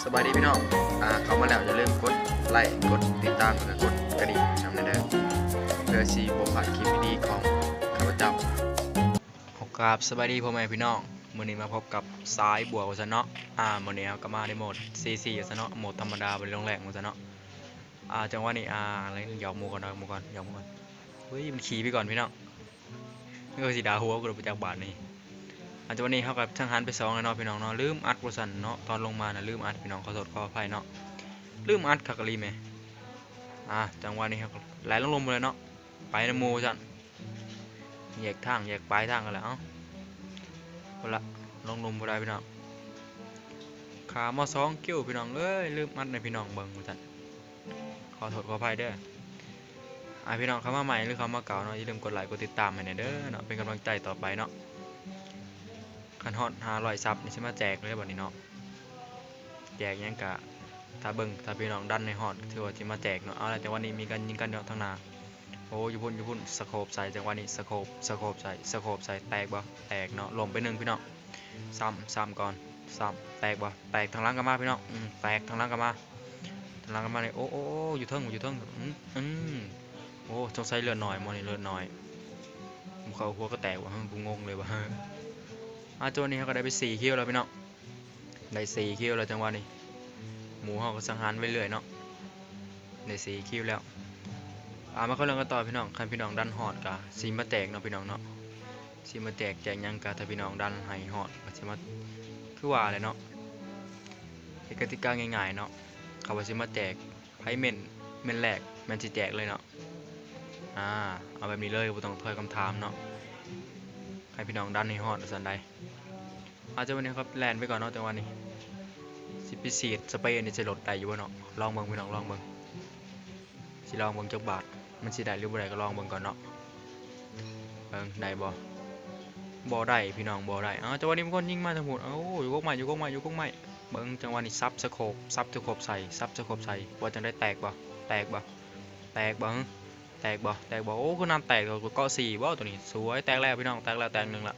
ສະບາຍດີພີ່ນ້ອງ ອ່າ ເຂົ້າມາແລ້ວຢ່າລືມກົດໄລ ກົດຕິດຕາມ ແລະ ກໍກົດກະດິ່ງນຳແດ່ເດີ ເພື່ອຊິບໍ່ພາດຄລິບດີໆຂອງຂ້າພະເຈົ້າ. ຂໍກາບສະບາຍດີພໍ່ແມ່ພີ່ນ້ອງ ມື້ນີ້ມາພົບກັບສາຍບົວວ່າຊັ້ນເນາະ. ອ່າ ມື້ນີ້ເຮົາກໍມາໃນໂໝດ ຊີຊີ ວ່າຊັ້ນເນາະ ໂໝດທຳມະດາ ບໍ່ໄດ້ລົງແຮງວ່າຊັ້ນເນາະ. ອ່າ ຈັງຫວະນີ້ ອ່າ ຢອກໝູ່ກ່ອນ ຢອກໝູ່ກ່ອນ ຢອກໝູ່ກ່ອນ. ເຮີ້ຍ ມັນຂີ່ໄປກ່ອນພີ່ນ້ອງ ເອີ ຊິດ່າຫົວກູໄປຈັກບາດນີ້. ອ່າ ຈັງຫວະນີ້ເຮົາກໍສັງຫານໄປສອງແລ້ວເນາະພີ່ນ້ອງເນາະ ລືມອັດວ່າຊັ້ນເນາະ ຕອນລົງມານະລືມອັດພີ່ນ້ອງ ຂໍໂທດຂໍອະໄພເນາະ ລືມອັດຄັກອີ່ຫຼີແມ. ອ່າ ຈັງຫວະນີ້ເຮົາກໍໄຫຼລົງລຸ່ມພຸ້ນແຫຼະເນາະ ໄປນຳໝູ່ວ່າຊັ້ນ ແຍກທາງແຍກປາຍທາງກັນແຫຼະ. ເອົາ ພຸ້ນລະ ລົງລຸ່ມພຸ້ນລະພີ່ນ້ອງ ຂ້າມມາສອງກິວພີ່ນ້ອງເອີຍ ລືມອັດໃຫ້ພີ່ນ້ອງເບິ່ງວ່າຊັ້ນ ຂໍໂທດຂໍອະໄພເດີ. ອ່າ ພີ່ນ້ອງເຂົ້າມາໃໝ່ ຫຼື ເຂົ້າມາເກົ່າເນາະ ຢ່າລືມກົດໄລ ກົດຕິດຕາມໃຫ້ແດ່ເດີເນາະ ເປັນກຳລັງໃຈຕໍ່ໄປເນາະ. ຄັນຮອດຫ້າຮ້ອຍຊັບນີ້ຊິມາແຈກເລີຍບັດນີ້ເນາະ ແຈກຫຍັງກະຖ້າເບິ່ງ ຖ້າພີ່ນ້ອງດັນໃຫ້ຮອດ ຖືວ່າຊິມາແຈກເນາະ. ເອົາລະ ຈັງຫວະນີ້ມີການຍິງກັນເນາະທາງໜ້າ ໂອ້ ຢູ່ພຸ້ນ ຢູ່ພຸ້ນ ສະໂຄບໃສ່ ຈັງຫວະນີ້ ສະໂຄບ ສະໂຄບໃສ່ ສະໂຄບໃສ່ ແຕກບໍ່? ແຕກເນາະ ລົ້ມໄປໜຶ່ງພີ່ນ້ອງ. ຊ້ຳ ຊ້ຳກ່ອນ ຊ້ຳ ແຕກບໍ່? ແຕກ ທາງຫຼັງກໍມາພີ່ນ້ອງ ອືມ ແຕກ ທາງຫຼັງກໍມາ ທາງຫຼັງກໍມາເລີຍ. ໂອ້ ໂອ້ ໂອ້ ຢູ່ເທິງ ຢູ່ເທິງ ອືມ ອືມ ໂອ້ ສົງໄສເລືອດໜ້ອຍໝໍນີ້ ເລືອດໜ້ອຍ ບໍ່ເຂົ້າຫົວກໍແຕກວ່າ ເຮີ້ຍ ກູງົງເລີຍວ່າ. ອ່າ ໂຕນີ້ເຮົາກໍໄດ້ໄປສີ່ຄິວແລ້ວພີ່ນ້ອງ ໄດ້ສີ່ຄິວແລ້ວຈັງຫວະນີ້ ໝູ່ເຮົາກໍສັງຫານໄປເລື້ອຍເນາະ ໄດ້ສີ່ຄິວແລ້ວ. ອ່າ ມາເຂົ້າເລື່ອງກັນຕໍ່ພີ່ນ້ອງ ຄັນພີ່ນ້ອງດັນຮອດກໍຊິມາແຈກເນາະພີ່ນ້ອງເນາະ ຊິມາແຈກ ແຈກຫຍັງກໍຖ້າພີ່ນ້ອງດັນໃຫ້ຮອດກໍຊິມາ ຄືວ່າແຫຼະເນາະ ເຮັດກະຕິກາງ່າຍໆເນາະ ເຂົາວ່າຊິມາແຈກ ໃຜເມັ້ນ ເມັ້ນແລກແມ່ນຊິແຈກເລີຍເນາະ. ອ່າ ເອົາແບບນີ້ເລີຍ ບໍ່ຕ້ອງຖ້ອຍຄຳຖາມເນາະ ໃຫ້ພີ່ນ້ອງດັນໃຫ້ຮອດວ່າຊັ້ນໃດ. ອາ ຈັງຫວະນີ້ເຮົາກໍແລ່ນໄປກ່ອນເນາະ ຈັງຫວະນີ້ ຊິໄປສີດສະເປນີ້ ຊິລົດໄດ້ຢູ່ບໍ່ເນາະ ລອງເບິ່ງພີ່ນ້ອງ ລອງເບິ່ງ ຊິລອງເບິ່ງຈັກບາດ ມັນຊິໄດ້ຫຼືບໍ່ໄດ້ກໍລອງເບິ່ງກ່ອນເນາະ. ເບິ່ງໄດ້ບໍ່? ບໍ່ໄດ້ພີ່ນ້ອງ ບໍ່ໄດ້. ເອົາ ຈັງຫວະນີ້ມີຄົນຍິງມາທາງພຸ້ນ ເອົາ ຢູ່ກົກໄມ້ ຢູ່ກົກໄມ້ ຢູ່ກົກໄມ້. ເບິ່ງຈັງຫວະນີ້ສັບສະໂຄບ ສັບສະໂຄບໃສ່ ສັບສະໂຄບໃສ່ ວ່າຈັ່ງໃດ ແຕກບໍ່? ແຕກບໍ່? ແຕກບໍ່? ແຕກບໍ່? ແຕກບໍ່? ໂອ້ ຄືນ້ຳແຕກ ເກາະສີ່ບໍ່ໂຕນີ້? ສວຍ ແຕກແລ້ວພີ່ນ້ອງ ແຕກແລ້ວ ແຕກໜຶ່ງລະ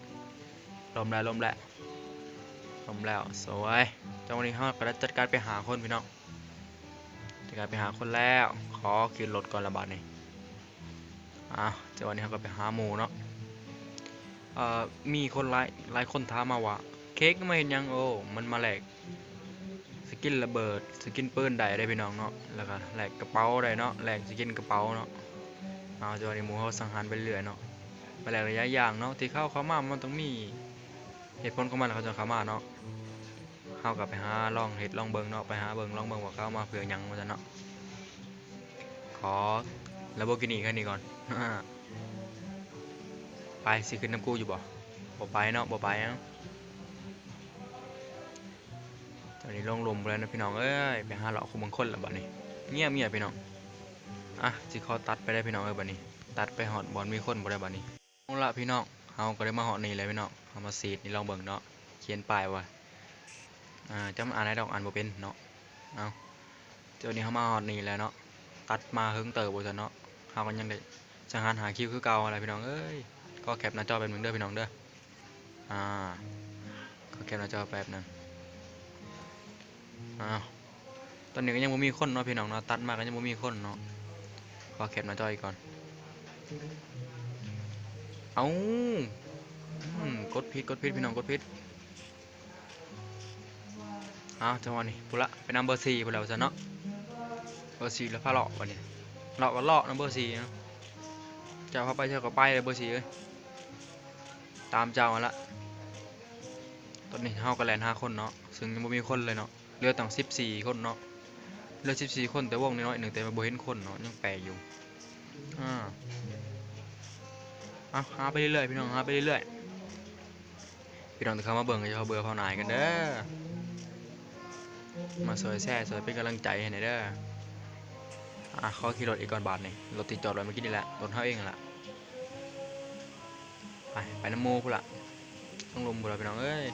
ລົ້ມແລ້ວ ລົ້ມແລ້ວ ລົ້ມແລ້ວ ສວຍ. ຈັງຫວະນີ້ເຮົາກໍໄດ້ຈັດການໄປຫ້າຄົນພີ່ນ້ອງ ຈັດການໄປຫ້າຄົນແລ້ວ ຂໍຂຶ້ນລົດກ່ອນລະບາດນີ້. ອ້າວ ຈັງຫວະນີ້ເຮົາກໍໄປຫາໝູ່ເນາະ. ເອີ ມີຄົນຫຼາຍ ຫຼາຍຄົນຖາມມາວ່າ ເຄກມາເຮັດຫຍັງ? ໂອ້ ມັນມາແລກສະກິນລະເບີດ ສະກິນປືນໄດ້ເດ້ພີ່ນ້ອງເນາະ ແລ້ວກໍແລກກະເປົາໄດ້ເນາະ ແລກສະກິນກະເປົາເນາະ. ເອົາ ຈັງຫວະນີ້ໝູ່ເຮົາສັງຫານໄປເລື້ອຍເນາະ ມາແລກຫຼາຍຢ່າງເນາະ ທີ່ເຂົາເຂົ້າມາ ມັນຕ້ອງມີເຫດຜົນຂອງມັນ ເຂົາຈຶ່ງເຂົ້າມາເນາະ. ເຮົາກໍໄປຫາລອງເຮັດລອງເບິ່ງເນາະ ໄປຫາເບິ່ງລອງເບິ່ງວ່າເຂົາເອົາມາເພື່ອຫຍັງວ່າຊັ້ນເນາະ. ຂໍລາໂບກີນີຄັນນີ້ກ່ອນ ໄປ ຊິຂຶ້ນນຳກູຢູ່ບໍ່? ບໍ່ໄປເນາະ ບໍ່ໄປ. ຕອນນີ້ລົງລຸ່ມໄປແລ້ວເນາະພີ່ນ້ອງເອີຍ ໄປຫາເລາະຄູ່ເມືອງຄົນລະບາດນີ້ ງຽບໆ ພີ່ນ້ອງ. ອ່ະ ຊິຂໍຕັດໄປເດີພີ່ນ້ອງເອີຍ ບາດນີ້ ຕັດໄປຮອດບ່ອນມີຄົນບໍ່ໄດ້ບາດນີ້. ເອົາລະພີ່ນ້ອງ ເຮົາກໍໄດ້ມາຮອດນີ້ແລ້ວພີ່ນ້ອງ ເຮົາມາສີດນີ້ລອງເບິ່ງເນາະ ຂຽນປ້າຍວ່າ ອ່າ ຈຳອ່ານໄດ້ດອກ ອ່ານບໍ່ເປັນເນາະ. ເອົາ ເຈົ້ານີ້ເຮົາມາຮອດນີ້ແລ້ວເນາະ ຕັດມາເຫິງເຕີບວ່າຊັ້ນເນາະ ເຮົາກໍຍັງໄດ້ສັງຫານຫ້າຄິວຄືເກົ່າຫັ້ນແຫຼະພີ່ນ້ອງເອີຍ. ຂໍແຄປໜ້າຈໍແປັບໜຶ່ງເດີພີ່ນ້ອງເດີ ອ່າ ຂໍແຄປໜ້າຈໍແປັບໜຶ່ງ. ອ້າວ ຕອນນີ້ກໍຍັງບໍ່ມີຄົນເນາະພີ່ນ້ອງເນາະ ຕັດມາກໍຍັງບໍ່ມີຄົນເນາະ. ຂໍແຄປໜ້າຈໍອີກກ່ອນ. ເອົ້າ ອືມ ກົດຜິດ ກົດຜິດ ພີ່ນ້ອງ ກົດຜິດ. ເອົາ ຈັງຫວະນີ້ພຸ້ນລະ ໄປນຳເບີສີ່ພຸ້ນລະວ່າຊັ້ນເນາະ. ເບີສີ່ລະພາເລາະບັດນີ້ ເລາະກໍເລາະນຳເບີສີ່ເນາະ ເຈົ້າພາໄປໃສກໍໄປເລີຍເບີສີ່ເອີຍ ຕາມເຈົ້າຫັ້ນລະ. ຕອນນີ້ເຮົາກໍແລ່ນຫາຄົນເນາະ ຊຶ່ງຍັງບໍ່ມີຄົນເລີຍເນາະ ເຫຼືອຕັ້ງສິບສີ່ຄົນເນາະ ເຫຼືອສິບສີ່ຄົນ ແຕ່ວົງນ້ອຍໆໜຶ່ງ ແຕ່ວ່າບໍ່ເຫັນຄົນເນາະ ຍັງແປຢູ່. ອ່າ ເອົາ ຫາໄປເລື້ອຍໆ ພີ່ນ້ອງ ຫາໄປເລື້ອຍໆ. ພີ່ນ້ອງທີ່ເຂົ້າມາເບິ່ງ ກໍຢ່າເອົາເບື່ອເຜົາໜ່າຍກັນເດີ ມາຊ່ວຍແຊ ຊ່ວຍເປັນກຳລັງໃຈໃຫ້ແດ່ເດີ. ອ່າ ຂໍຂີ່ລົດອີກກ່ອນບາດນີ້ ລົດທີ່ຈອດໄວ້ເມື່ອກີ້ນີ້ແຫຼະ ລົດເຮົາເອງຫັ້ນລະ. ໄປ ໄປນຳໝູ່ພຸ້ນລະ ທາງລຸ່ມພຸ້ນລະ ພີ່ນ້ອງເອີຍ.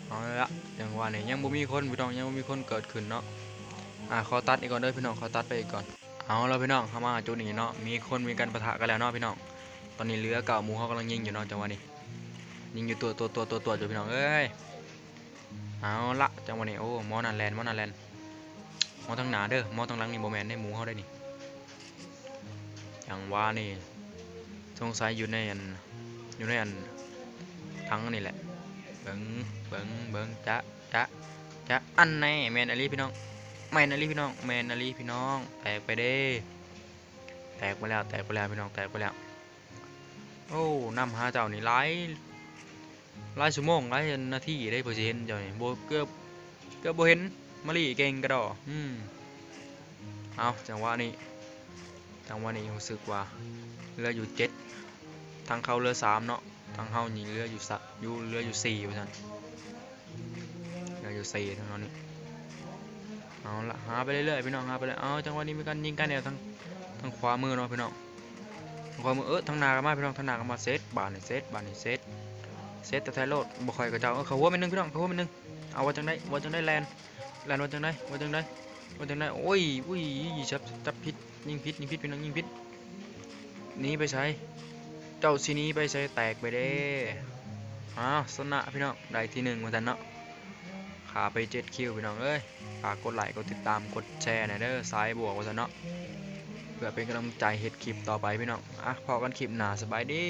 ເອົາລະ ຈັ່ງຫວະນີ້ຍັງບໍ່ມີຄົນ ພີ່ນ້ອງ ຍັງບໍ່ມີຄົນເກີດຂຶ້ນເນາະ. ອ່າ ຂໍຕັດອີກກ່ອນເດີພີ່ນ້ອງ ຂໍຕັດໄປອີກກ່ອນ. ເອົາລະພີ່ນ້ອງ ເຮົາມາຈຸດນີ້ເນາະ ມີຄົນມີການປະທະກັນແລ້ວເນາະພີ່ນ້ອງ. ຕອນນີ້ເຫຼືອເກົ້າ ໝູ່ເຮົາກຳລັງຍິງຢູ່ເນາະ ຈັງຫວະນີ້ ຍິງຢູ່ ຕົວໆໆໆຢູ່ພີ່ນ້ອງເອີຍ. ເອົາລະ ຈັງຫວະນີ້ ໂອ້ ໝໍນັ້ນແລ່ນ ໝໍນັ້ນແລ່ນ ໝໍທາງໜ້າເດີ ໝໍທາງຫຼັງນີ້ບໍ່ແມ່ນເດ້ ໝູເຮົາໄດ໋ນີ້. ຈັງຫວະນີ້ ສົງໄສຢູ່ໃນອັນ ຢູ່ໃນອັນຖັງນີ້ແຫຼະ. ເບິ່ງ ເບິ່ງ ເບິ່ງ ຈະ ຈະ ຈະ ອັນແນ່ ແມ່ນອີ່ຫຼີພີ່ນ້ອງ ແມ່ນອີ່ຫຼີພີ່ນ້ອງ ແມ່ນອີ່ຫຼີພີ່ນ້ອງ. ແຕກໄປເດ້ ແຕກໄປແລ້ວ ແຕກໄປແລ້ວພີ່ນ້ອງ ແຕກໄປແລ້ວ. ໂອ້ ນຳຫາເຈົ້ານີ້ຫຼາຍ ຫຼາຍຊົ່ວໂມງ ຫຼາຍນາທີເດ້ ເພື່ອຊິເຫັນເຈົ້ານີ້ ບໍ່ ເກືອບ ເກືອບບໍ່ເຫັນ. ມາລີເກັ່ງກະດໍ້ ອືມ ເອົາ ຈັງຫວະນີ້ ຈັງຫວະນີ້ຮູ້ສຶກວ່າເຫຼືອຢູ່ເຈັດ ທາງເຂົາເຫຼືອສາມເນາະ ທາງເຮົານີ້ເຫຼືອຢູ່ສະ ຢູ່ ເຫຼືອຢູ່ສີ່ວ່າຊັ້ນ ເຫຼືອຢູ່ສີ່ທາງເຮົານີ້. ເອົາລະ ຫາໄປເລື້ອຍໆ ພີ່ນ້ອງ ຫາໄປເລື້ອຍ. ເອົາ ຈັງຫວະນີ້ມີການຍິງກັນແລ້ວ ທາງ ທາງຂວາມືເນາະພີ່ນ້ອງ ທາງຂວາມື ເອີ ທາງໜ້າກໍມາພີ່ນ້ອງ ທາງໜ້າກໍມາ. ເສັດບາດນີ້ ເສັດບາດນີ້ ເສັດ ເສັດແທ້ໆໂລດ ບໍ່ຄ່ອຍກະເຈົ້າ. ເອີ ເຂົ້າຫົວເມັດໜຶ່ງພີ່ນ້ອງ ເຂົ້າຫົວເມັດໜຶ່ງ. ເອົາ ວ່າຈັ່ງໃດ ວ່າຈັ່ງໃດ ແລ່ນ ແລ່ນ ວ່າຈັ່ງໃດ ວ່າຈັ່ງໃດ ວ່າຈັ່ງໃດ. ໂອ້ຍ ອຸ້ຍ ຈັບ ຈັບຜິດ ຍິງຜິດ ຍິງຜິດພີ່ນ້ອງ ຍິງຜິດ. ໜີໄປໃສ ເຈົ້າຊິໜີໄປໃສ? ແຕກໄປເດ້. ອ້າວ ຊະນະພີ່ນ້ອງ ໄດ້ທີໜຶ່ງວ່າຊັ້ນເນາະ. ຂ້າໄປເຈັດຄິວພີ່ນ້ອງເອີຍ. ຝາກກົດໄລ ກົດຕິດຕາມ ກົດແຊແດ່ເດີ ສາຍບວກວ່າຊັ້ນເນາະ ເພື່ອເປັນກຳລັງໃຈເຮັດຄລິບຕໍ່ໄປພີ່ນ້ອງ. ອ່ະ ພໍ້ກັນຄລິບໜ້າ ສະບາຍດີ.